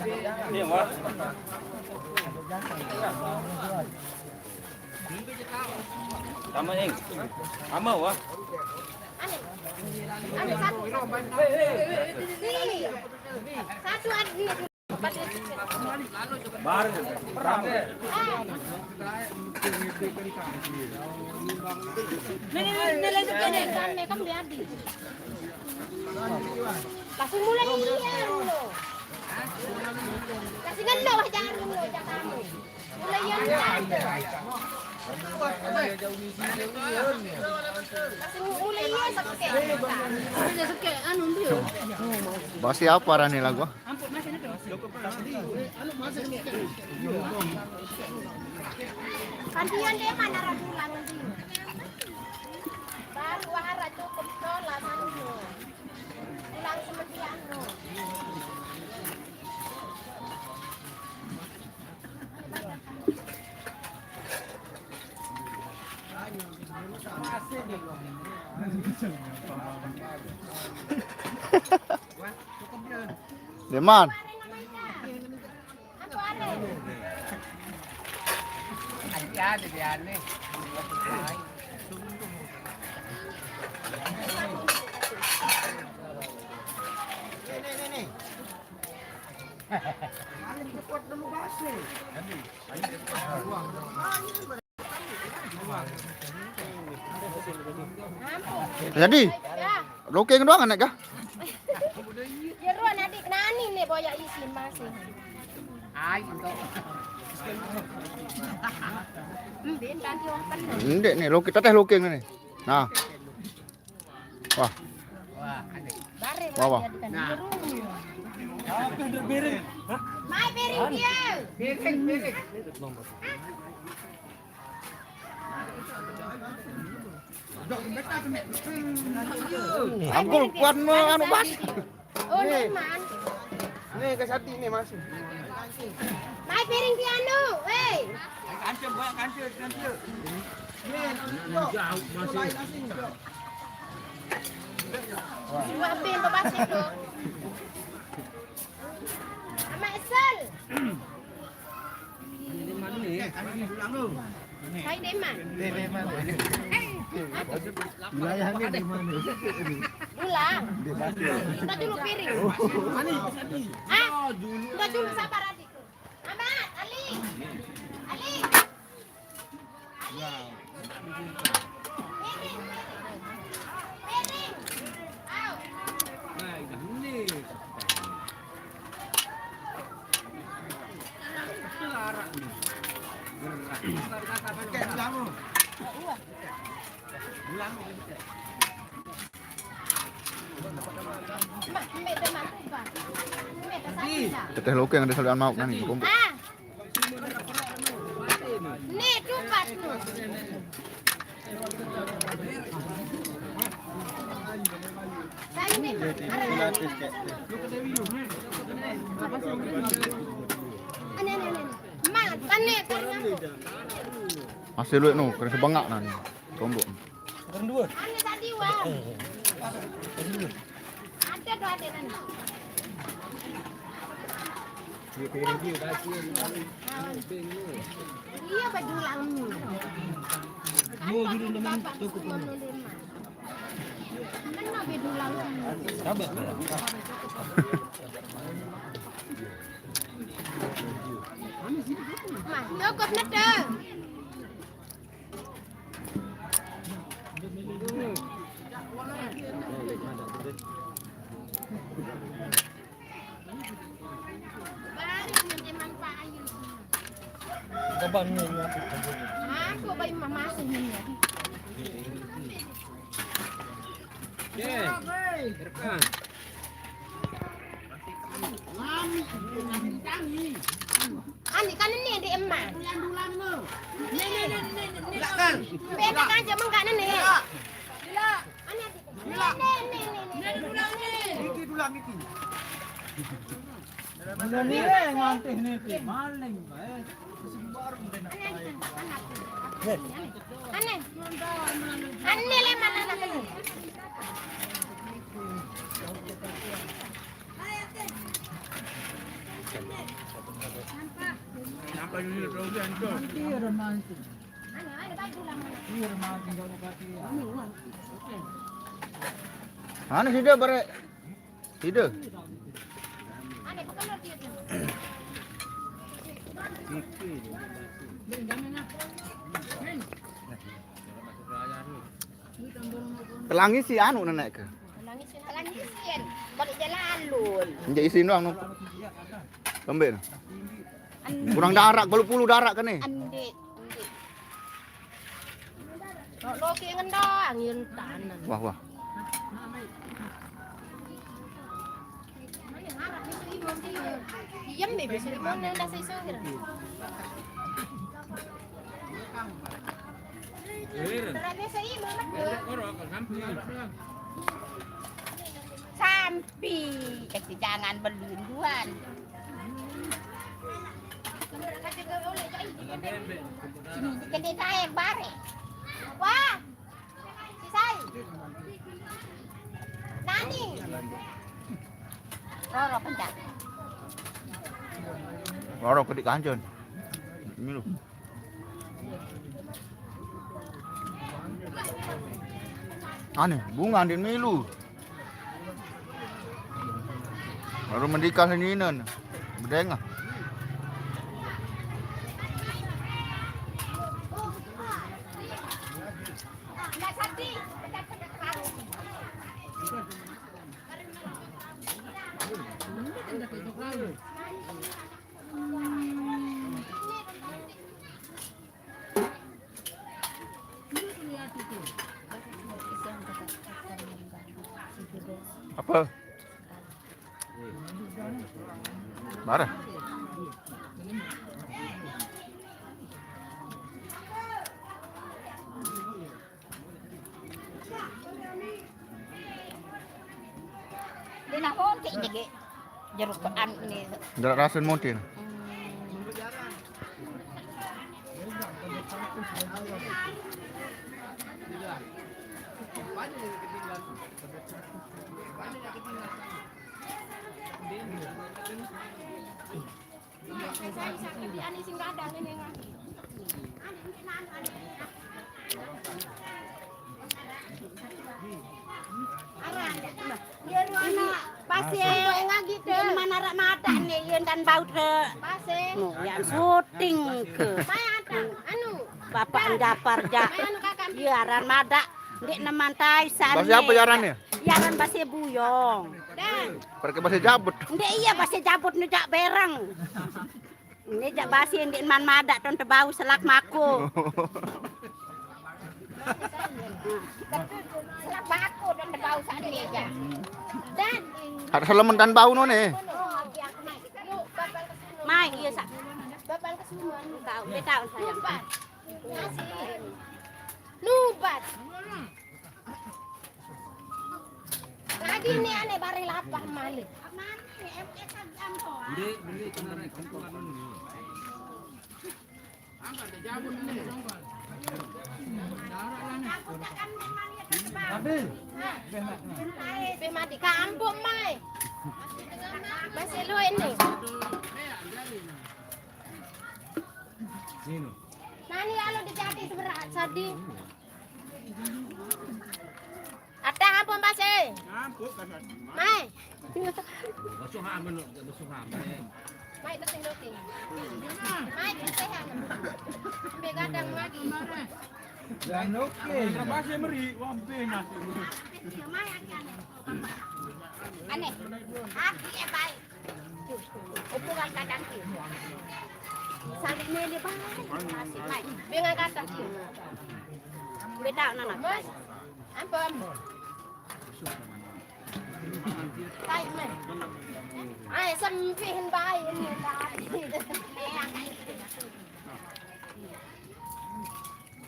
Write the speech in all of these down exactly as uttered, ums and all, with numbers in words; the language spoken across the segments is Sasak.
Ini, wah. Sama, Ing. Sama, wah. Satu, Adi. Baru. Ini, ini, ini, lanjut ke ini. Langsung mulai iya, lo. Kasih ngeno, wah, jangan lo, jangan. Mulai iya, mulai. Kasih mulai iya, satu kayak. Ada satu kayak, anu, dia. Bahasa apa, Rani, lagu? Kantian deh, mana ragu lagu ini? Baru wahara cukup sekolah, mana? Pulang semendiang, no. Deman. Jadi, looking doang anak kah? Ya, ruan adik nani nih boya isin masih. Ai, enggak. Ndek nih, looking, teteh looking nih. Nah. Wah. Wah, wah. Mai piring dia. Piring, piring. Ampun, kuat mau anu, Bas. Oh, nih, Man. Nih, ke Sati nih, Mas. Mai piring piano, weh. Kancil, banyak kancil, kancil. Nih, jauh, masih. Suapin, Bapak, sih, tuh. Sama Esel. Hai, Deman. Wilayahnya di mana? Pulang. Kita dulu piring. Ah, kita dulu, sabar, adikku. Amat, Ali. Ali. Ali. Piring, piring. Piring. Au. Teteh looking ada salian mau nani, kumpul. Ah. Nih, tupat tuh. Aneh, aneh, aneh. Mak, aneh, karena apa? Masih luwih no, kena sebengak nani. Tombok. Ane tadi, Wan. Ada tuh, ada nana. Iya, bedulang. Kan bapak semua menerima. Mana bedulang? Sabar. Mas, cukup nete. Kapan ni? Aku bayi mama sini. Oke. Rekam. Ani kan ini di emak. Belakang. Beda kan zaman kan ini. Ani. Ini dulang ini. Ini dulang ini. Ini mantih nih, maling bae. Aneh. Aneh le mana nak. Mana sih dia, bare? Sida. Pelangi si anu nenek ke. Pelangi si, pelangi si, balik jalan alun. Nje isin doang no. Lembek no. Kurang darak, balu puluh darak kene. Andi. Lo, lo ki ngendang, yen tanan. Wah, wah. Iyem be bisa limon nang dasa iso kira. Terus bisa imo. Sampi, eh, jangan beli induan. Ini dikit saya bare. Wah, si Sai. Nani? Roro pencak. Roro kedik kancen. Ini lho. Aneh, bunga andin milu. Baru mendikah ninen. Bedengah. Apa? Marah. Dia nak montik je, Gek. Jeruk pean ni. Jeruk rasen montik. Hmm. Pase ngagi te mana rak mata ni, yen dan bau te. Pase. Nu, ya syuting ke. Mai ada, anu. Bapak Japar ja. Mai anu kakak. Iya, aran madak. Ndik neman tai san. Bahasa apa ya arannya? Ya aran bahasa Buyong. Dan. Pakai bahasa Jabut. Ndik iya bahasa Jabut ni jak bereng. Ini jak basi ndik man madak ton tebau selak mako. Selak mako ton tebau sane ja. Dan. Ada selemen tan bau no ne. Mai, iya sak. Bapak kesuman. Tahu, dia tahu saya. Lupa. Ngasih. Nubat. Lagi ni ane bare lapah malik. Beli, beli kemarin, kemarin ni. Pe mati kampung mai. Masih lu ini. Nani lalu dijati seberat sadi. Ada apa, Mas, eh? Mai. Basuh aman, basuh aman. Mai, testing, testing. Mai, testing. Ambil gadang lagi. Dan oke. Terima kasih, Meri. Wah, benar. Mai, aneh. Aneh. Hati, eh, baik. Opo kan kadang ki. Sale mele bae. Masih mai. Dengan kata ki. Beda nana. Mas. Apa? Baik, mai. Ai, sempihin bae ini tadi.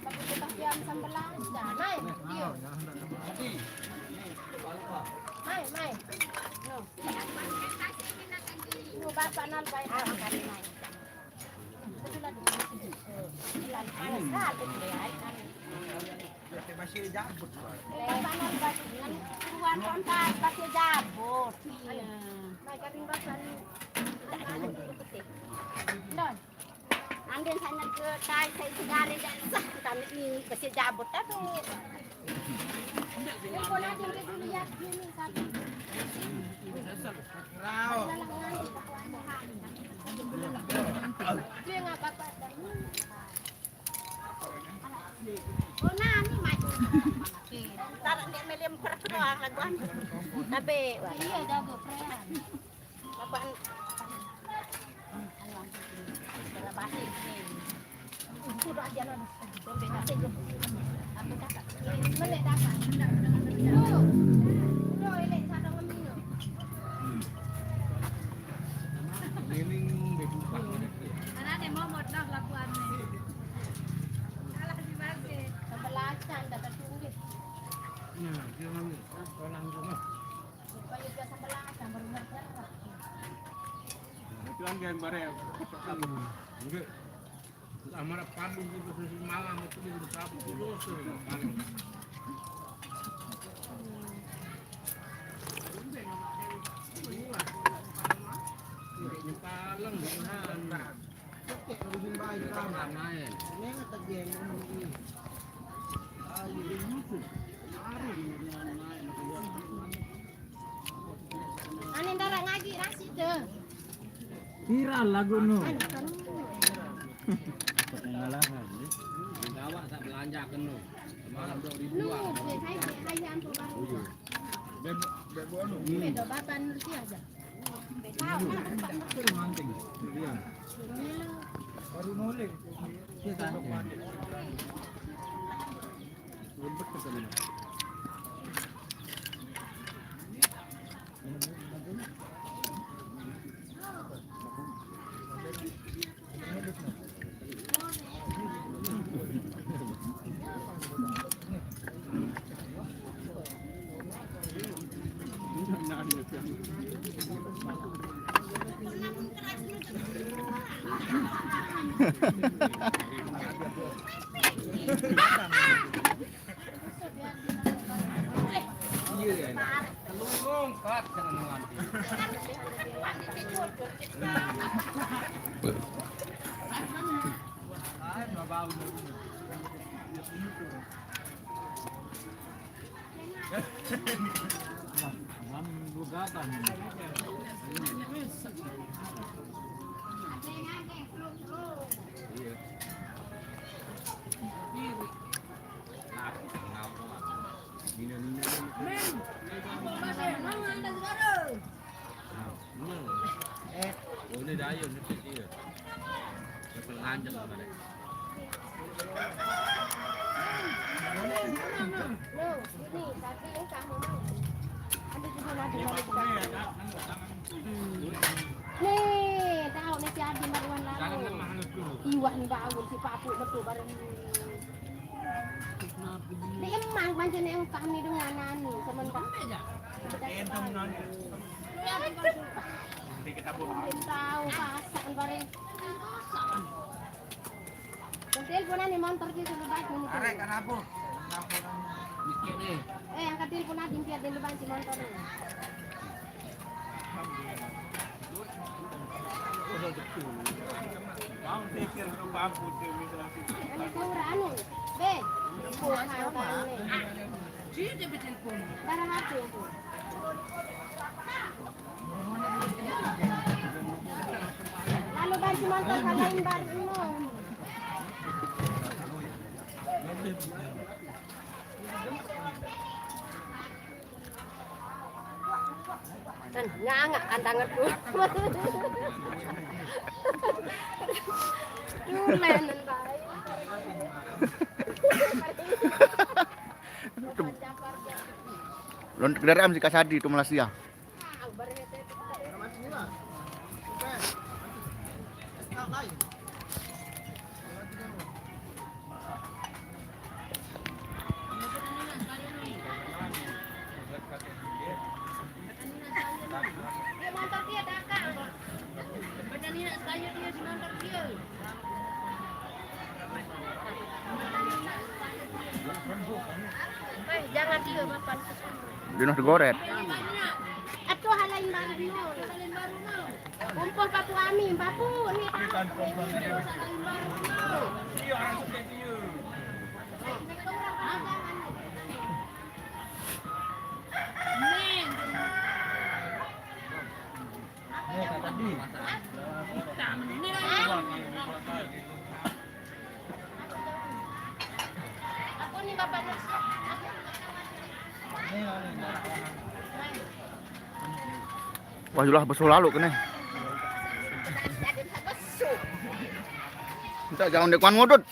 Tapi kita jam sembilan. Dah, mai. Dio. Mai, mai. No. No, bapak nal baik. Ah, makan, mai. Betul lagi. Bilang panas sekali, deh, ai, kan. Masih jabut, Pak. Eh, bapak nal baik. Dengan tuan kontak, masih jabut. Iya. Mai, kering bapak ni. Andai saya ke tai, saya segala dah sah kita ni, ni besi jabut tapi. Dia ngapa apa? Oh, nah, ni mai. Tarik dia melem perut doang laguan. Tapi, wah. Iya, jago, keren. Laguan. Sudah aja lah. Sampai kasih dulu. Aku dah tak. Melek dah tak. Tuh. Tuh, elek sana ngemil. Keliling dibuka. Karena dia mau modal laguan ni. Salah di mana? Kebelasan dah tertunggu. Nah, dia ngambil. Ah, orang rumah. Supaya dia sebelah, sama rumah bergerak. Itu kan yang bareng. Hmm. Enggak. Amara padu gitu, sesi malam itu dia udah kabur, terus, terus, malam. Ini palang, gimana? Main. Ane ndara ngaji rasi tu. Viral lagu nu. Pengalaman ni. Gawa tak belanja kenu. Semalam dua ribu. Lu, dia saya dia saya ampu baru. Beb beb anu. Beda baban mesti aja. Beda. Manting. Iya. Baru noleh. Iya kan? Nih, tahu nih si Adi Marwan lalu. Iwah nih bau si papu betul bareng. Di emang pancen yang paham nih dengan nani sementara. Belum tahu pasak bareng. Telepon ani montor gitu lu baik ini. Arek kan apa? Mikir nih. Eh, angkat telepon Adi biar dia lu bantu montor. Ini kurang anu. Be. Kurang anu. Barang apa itu? Lalu bantu montor kalain baru mau. Kan nganga kandang aku. Dulen bae. Lon kendaraan si Kasadi itu Malaysia. Jangan dia makan. Dia nak goret. Atuh halain baru dia. Kumpul papu Kami, Bapu, ni. Wah, julah besuh lalu kene. Minta jangan dekuan ngudut.